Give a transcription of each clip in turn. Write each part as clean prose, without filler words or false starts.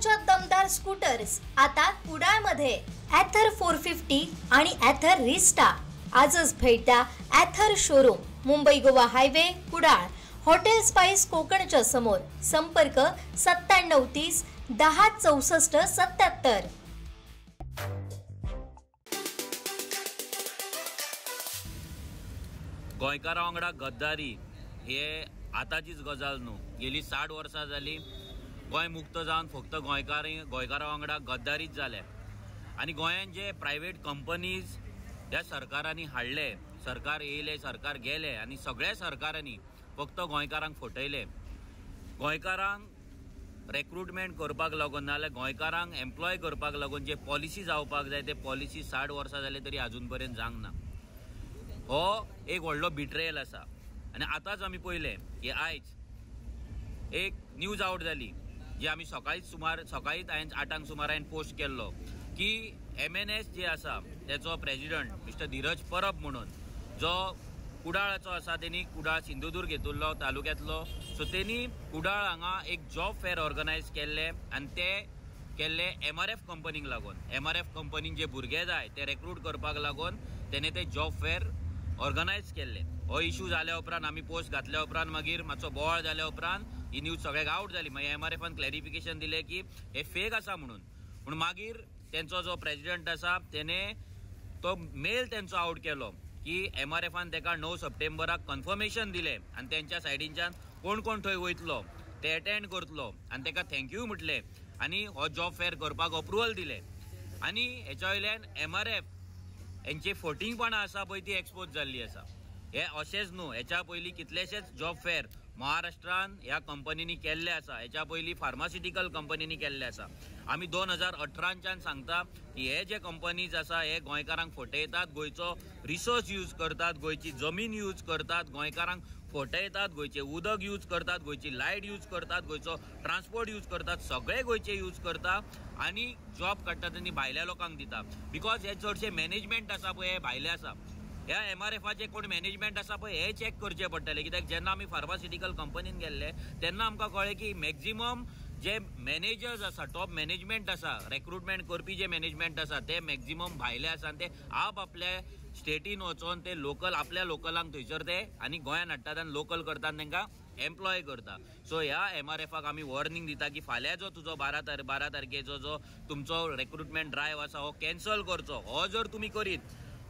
ॲथरच्या दमदार स्कूटर्स आता कुडाळमध्ये. ॲथर 450 आणि ॲथर रिस्टा. आजच भेट द्या Ather showroom, Mumbai Goa highway, Kudal, hotel spice कोकणच्या समोर. संपर्क 97 30 10 64 77. गोंयकारां वांगडा गद्दारी हे आतांचीच गजाल न्हू, गेली 60 वर्सां जाली गोंय मुक्त जावन फक्त गोंयकारां वांगडा गद्दारीच जाल्या. आनी गोंयांत जे प्रायवेट कंपनीज ह्या सरकारांनी हाडले, सरकार येयले सरकार गेले आनी सगळ्या सरकारांनी फक्त गोंयकारांक फटयले. गोंयकारांक रेक्रुटमेंट करपाक लागून नाजाल्यार गोंयकारांक एम्प्लॉय करपाक लागून जे पॉलिसी जावपाक जाय ते पॉलिसी 60 वर्सां जाले तरी आजून पर्यंत जावंक ना. हो एक व्हडलो बिट्रेयल आसा. आनी आतांच आमी पळयलें की आयज एक न्यूज आवट जाली जी आमी सकाळीच हांवें 8 सुमार हांवें पोस्ट केल्लो की MNS जे आसा तेचो प्रेजिडंट मिस्टर धीरज परब म्हणून जो कुडाळाचो आसा, तेणी कुडाळ सिंधुदुर्ग हेतूंतलो तालुक्यांतलो, सो तेणी कुडाळ हांगा एक जॉब फेअर ऑर्गनायज केल्ले आनी ते केल्ले MRF कंपनीक लागून. MRF कंपनीन जे भुरगे जाय ते रेक्रूट करपाक लागून तेणे ते जॉब फेअर ऑर्गनायज केल्ले. हो इशू जाल्या उपरांत आमी पोस्ट घातल्या उपरांत मागीर मातसो बोवाळ जाल्या उपरांत ही न्यूज सगळ्याक आवट जाली. मागीर MRFान क्लॅरिफिकेशन दिलें की हे फेक आसा म्हणून. पूण मागीर तेंचो जो प्रेजिडंट आसा तेणे तो मेल तेंचो आवट केलो की MRFान तेका 9 सप्टेंबराक कन्फर्मेशन दिलें आनी तेंच्या सायडीनच्यान कोण कोण थंय वयतलो ते एटेंड करतलो आनी तेका thank you म्हटलें आनी हो जॉब फेअर करपाक अप्रुवल दिलें. आनी हेच्या वयल्यान MRF हेंची फटींगपणां आसा पळय ती एक्सपोज जाल्ली आसा. हे अशेंच न्हू, हेच्या पयलीं कितलेशेच जॉब फेअर महाराष्ट्रान ह्या कंपनींनी केल्ले आसा, हेच्या पयलीं फार्मास्युटिकल कंपनींनी केल्ले आसा. आमी 2018च्यान सांगता की हे जे कंपनीज आसा हे गोंयकारांक फटयतात, गोंयचो रिसोर्स यूज करतात, गोंयची जमीन यूज करतात, गोंयकारांक फटयतात, गोंयचें उदक यूज करतात, गोंयची लायट यूज करतात, गोंयचो ट्रान्सपोर्ट यूज करतात, सगळे गोंयचे यूज करता आनी जॉब काडटात आनी भायल्या लोकांक दिता. Because हे चडशे मॅनेजमेंट आसा पळय हे भायले आसा. ह्या MRFाचे कोण मॅनेजमेंट आसा पळय हे चॅक करचें पडटलें, कित्याक जेन्ना आमी फार्मास्युटिकल कंपनीन गेल्ले तेन्ना आमकां कळ्ळें की मॅक्झिमम जे मॅनेजर्स आसा, टॉप मॅनेजमेंट आसा, रेक्रुटमेंट करपी जे मॅनेजमेंट आसा ते मॅक्झिमम भायले आसा आनी ते आपल्या स्टेटीन वचोन ते लोकल आपल्या लोकलांक थंयसर ते आनी गोंयान हाडटात आनी लोकल करतात, तांकां एम्प्लॉय करता. सो ह्या MRFाक आमी वॉर्निंग दिता की फाल्यां जो तुजो 12 तारखेचो जो तुमचो रेक्रुटमेंट ड्रायव्ह आसा हो कॅन्सल करचो. हो जर तुमी करीत,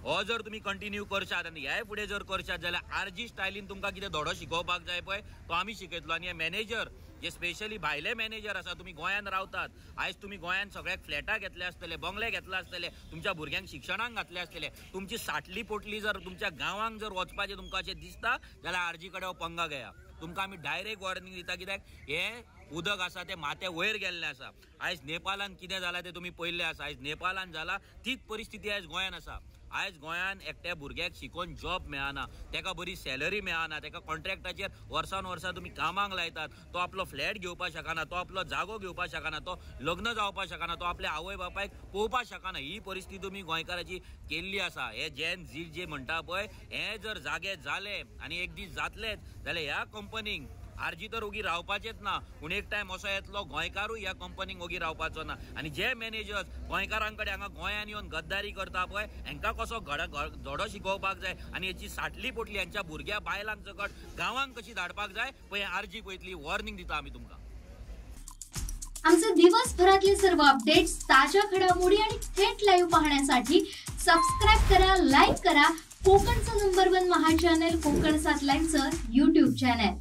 हो जर तुमी कंटिन्यू करशात आनी ह्याय फुडें जर करशात जाल्यार आरजी स्टायलीन तुमकां कितें धडो शिकोवपाक जाय पळय तो आमी शिकयतलो. आनी हे मॅनेजर जे स्पेशली भायले मॅनेजर आसा, तुमी गोंयान रावतात, आयज तुमी गोंयान सगळ्याक फ्लॅटां घेतले आसतले, बंगले घेतले आसतले, तुमच्या भुरग्यांक शिक्षणाक घातले आसतले, तुमची साटली पोटली जर तुमच्या गांवांक जर वचपाचें तुमकां अशें दिसता जाल्यार आरजी कडेन हो पंगा घेया. तुमकां आमी डायरेक्ट वॉर्निंग दिता कित्याक हें उदक आसा तें माथ्या वयर गेल्लें आसा. आयज नेपालान कितें जालां तें तुमी पळयल्लें आसा. आयज नेपालान जालां तीच परिस्थिती आयज गोंयान आसा. आयज गोंयान एकट्या भुरग्याक शिकोवन जॉब मेळना, तेका बरी सॅलरी मेळना, तेका कॉन्ट्रॅक्टाचेर वर्सान वर्सां तुमी कामाक लायतात, तो आपलो फ्लॅट घेवपाक शकना, तो आपलो जागो घेवपाक शकना, तो लग्न जावपाक शकना, तो आपल्या आवय बापायक पळोवपाक शकना. ही परिस्थिती तुमी गोंयकाराची केल्ली आसा. हे जेन झी जे म्हणटा पळय हे जर जागे जाले आनी एक दीस जातलेच जाल्यार ह्या कंपनीक आरजी तर ओगी रावपाचेच ना, पूण एक टायम असो येतलो गोंयकारूय ह्या कंपनीक ओगी रावपाचो ना. आनी जे मॅनेजर्स गोंयकारां कडेन हांगा गोंयान येवन गद्दारी करता पळय हेंकां कसो धडो शिकोवपाक जाय आनी हेची साटली पोटली हेंच्या भुरग्या बायलांक सकट गांवांक कशी धाडपाक जाय पळय आरजी पळयतली. वॉर्निंग दिता आमी तुमकां. आमचे दिवसभरातले सर्व अपडेट्स, ताज्या घडामोडी आणि थेट लाईव्ह पाहण्यासाठी सबस्क्राईब करा, लाईक करा. कोकणचं नंबर 1 महा चॅनल कोकण 7 लाईव्हचं यूट्यूब चॅनल.